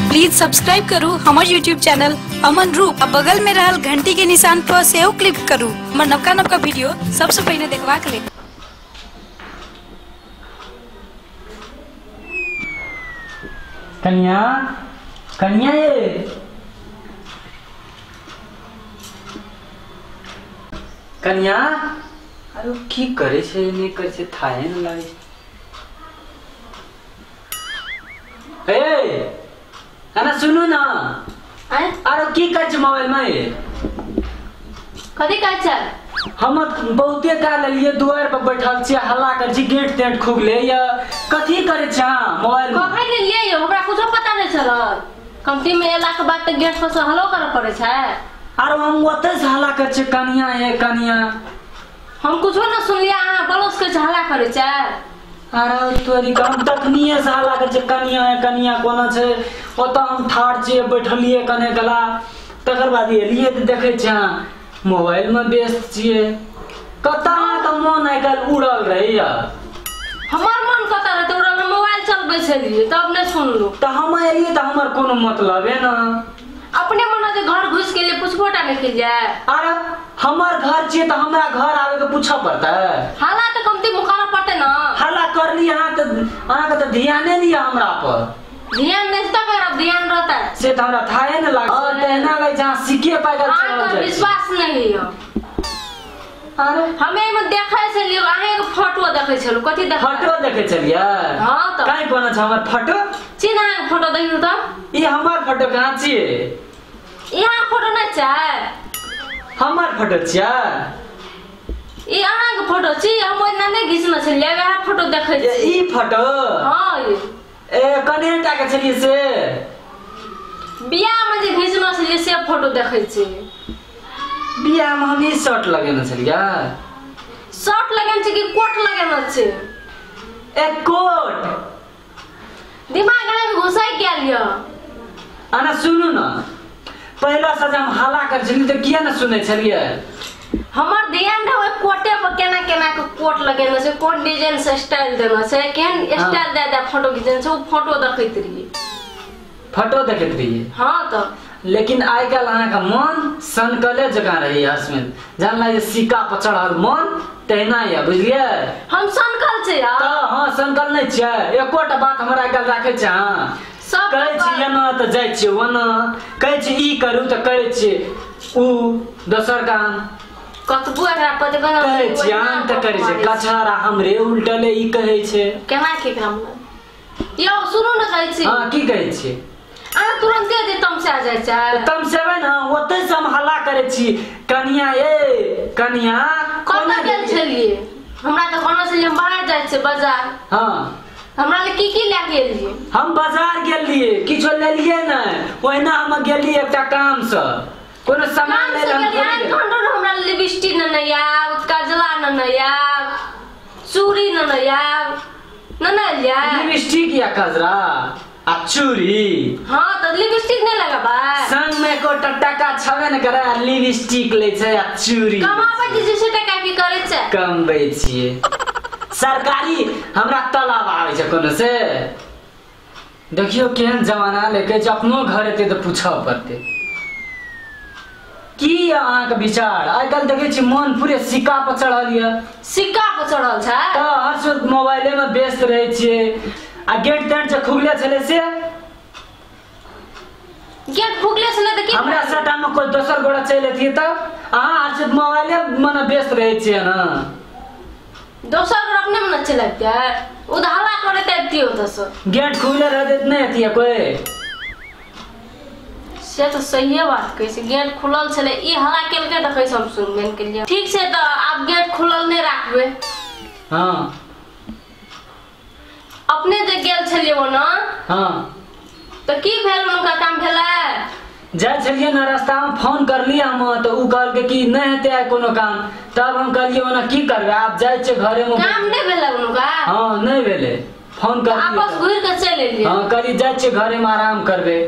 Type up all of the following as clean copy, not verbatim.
Please subscribe करू हमर YouTube channel Aman रूप आ बगल में रहल घंटी के निशान पर सेहो क्लिक करू हमर नवका नवका वीडियो सबसे पहले देखबाक लेल। कन्या कन्या ये कन्या अरे की करे छे नहीं करे छे थाहे न लागे छे। ए अना सुनू ना अरे की कर छे मोबाइल में कथी कर छे? हम बहुते काल लिए दुआर पर बैठल छी हल्ला कर छी गेट तेट खुगले या कथी करे छे मोबाइल में? कखन लिए यो हमरा कुछो पता नहीं चलल। कमती में एला के बाद त गेट पर से हल्लो करे पड़े छे। अरे हम ओते से हल्ला कर छे कन्या ए कन्या हम कुछो न सुनलिया अहाँ बलोस के हल्ला करे छे। अरे तोरी काम तखनिए से हल्ला कर छे कन्या ए कन्या कोना छे ओता हम ठाड़ छे बैठलिए कने गला तकर बाद एलिए त देखे छे मोबाइल में व्यस्त छिए कता त मन आइ काल्हि उड़ल रहैया। हमर मन कता रहते उड़ल मोबाइल चलबै छलिए तब नै सुनलु त हम एलिए त हमर कोनो मतलब है ना अपने मन जे घर घुस के लिए पुछबो टा नहीं के जाए। अरे हमर घर छिए त हमरा घर आवे के पूछऽ पड़तै। हल्ला त कमती मुकाना पड़तै ना। हल्ला करली अहाँ त अहाँ के त ध्याने नहीं हमरा पर। ध्यान नहीं तब मेरा ध्यान रहता है से त हमरा थाहे न लागे और तेना लगे जहां सीखे पाएगा चल जाए विश्वास नहीं हो। अरे हमें में देखै छलियो अहाँ के फोटो देखै छलु कथि देख फोटो देखै छलियै? हां त काहे कोना छ हमर फोटो चिन्ह अहाँ के फोटो देखियो त ई हमर फोटो कहाँ छियै? ई अहाँ फोटो नै छै हमर फोटो छियै ई अहाँ के फोटो छी हम ओना नै घिचने छलियै वएह फोटो देखै छी ई फोटो। हां ए कने टा के छलियै से बियाह में जे घिचने छलियै से फोटो देखै छी। बियाह में हम ई शर्ट लगेने छलियै। शर्ट लगेने छै कि कोट लगेने छै? ए कोट दिमाग में घुसाई गेल यो। अना सुनू न पहला से हम हल्ला कर छलियै त किया न सुनै छलियै? हमर ध्यान रहे ओइ कोटे पर केना केना के कोट लगेने छै कोन डिजाइन से स्टाइल देने छै केहन स्टाइल दे दे फोटो घिचने छै उ फोटो देखैत रहियै। फोटो देखैत रहियै? हां त लेकिन आइ काल्हि अहाँ के मन सनकले जकाँ रहैया हसमेन जान लागे सिक्का पर चढ़ल मन तहिना या बुझलियै? हम सनकल छै त हां सनकल नै छियै एकोटा बात हमरा आइ काल्हि राखै छै। हां सब कहै छी एना त जाइ छियै ओना कहै छी ई करू त करै छियै उ दोसर काम कतबो एकरा पदबे न कहै छियै आन त करै छै कछारा हमरे उल्टले ई कहै छै केना के काम यौ सुनू न कहै छी। हां की कहै छियै? अहाँ तुरंते जे तमसा जाइ छै तमसेबै न ओतै से हम हल्ला करै छी कन्या ए कन्या कोना गेल छलियै? हमरा त कहने छलियै हम बाहर जाइ छियै बाजार। हां हमरा ले की की लए के एलियै? हम बाजार गेलियै किछो लेलियै नै ओहिना हम गेलियै एकटा काम से कोनो सामान ले हम हमरा लिपस्टिक न नै आब काजला न नै आब चूड़ी न नै आब न नै लिया लिपस्टिक या काजरा आ चूड़ी। हां त लिपस्टिक नै लगाबा संग में को टका छबे न करे आ लिपस्टिक ले छै आ चूड़ी कमाबै छी से टका की करै छै? कमबै छियै सरकारी हमरा तलब आबै छै कोनो से। देखियो केहन जमाना लेके जे अपनो घर एते त पूछऽ पड़तै की अहाँ के विचार। आइ काल्हि देखै छी मन पूरे सिक्का पर चढ़ल यऽ। सिक्का पर चढ़ल छै त हर वक्त मोबाइले में व्यस्त रहै छियै आ गेट तेट जे खुगले छलै से गेट खुगले छलै त की हमरा सटा में कोई दोसर गोड़ा चलि एतियै त अहाँ हर वक्त मोबाइले मने व्यस्त रहै छियै न। दोसर गोड़ा अपने में न चलि अबितै उ त हल्ला करैत अबितियै ओतऽ से गेट खुगले रहतै त नहि एतियै कोई से त सहिए बात कहै छै। गेट खुलल छलै ई हल्ला केलकै त कैसे हम सुनबे नै केलियै। ठीक छै त आब गेट खुलल नै राखबै। हां अपने जे गेल छलियै ओना हां त की भेल हुनका काम भेलै? जाइ छलियै न रास्ता में फोन करलियै हम त उ कहलकै कि नहि हेतै आइ कोनो काम तब हम कहलियै ओना की करबै आब जाइ छियै घरे में। काम नहि भेलै हुनका? हां नहि भेलै फोन करलियै आपस घुरि के चलि एलियै। हां कहलियै जाइ छियै घरे में आराम करबै।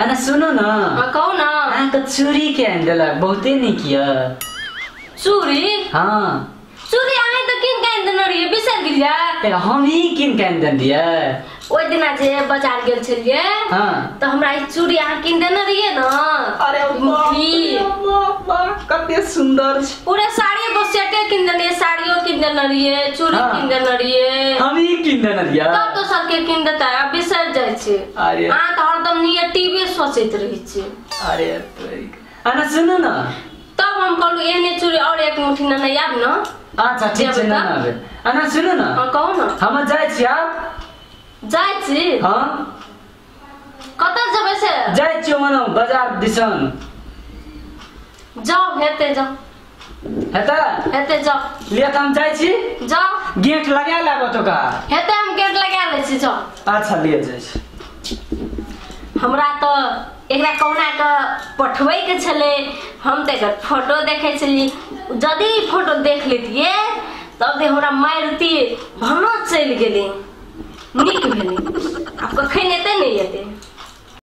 अना सुनू न हां कहू न अहाँ के चूड़ी के आनि देलक बहुते नीक यऽ चूड़ी? हां चूड़ी अहाँ त कीन के आनि देने रहियै, बिसरि गेलियै? ए हम ई कीन के आनि देने रहियै। ओहि दिना जे बाजार गेल छलियै हाँ तऽ हमरा ई चूड़ी अहाँ कीन देने रहियै ने। अरे मुट्ठी। कते सुंदर छै। पूरे साड़ी एगो सेटे कीन देने रहियै, साड़ियो कीन देने रहियै, चूड़ी हाँ। कीन देने रहियै। हम ई कीन देने रहियै। तब दोसर के कीन देतै, आब बिसरि जाइ छै। अरे अहाँ तऽ हरदम निगेटिवे सोचैत रहै छियै। अरे अना सुनू न। तब हम कहलहुँ एहने चूड़ी और एक मुट्ठी नेने आयब न। अच्छा ठीक छै, जेबै ना तऽ? आबे। अना सुनू न। हाँ कहू न। हम जाइ छी आब। जाइ छी? हाँ। कतऽ जेबै से? जाइ छियै मनो बाजार दिसन। जाउ हेतै, जाउ हेतै? हेतै, जाउ। लिअ तऽ हम जाइ छी। जाउ। गेट लगा लेब ओतुका। हेतै, हम गेट लगा लै छी, जाउ। अच्छा लिअ जाइ छी। हमरा तऽ एकरा कहुना कऽ पठबैके छलै, हम तऽ एकर फोटो देखै छलियै। यदि ई फोटो देख लेतियै तब तऽ हमरा मारितियै। भनो चलि गेलै, नीक भेलै। आब कखन एतै नहि एतै।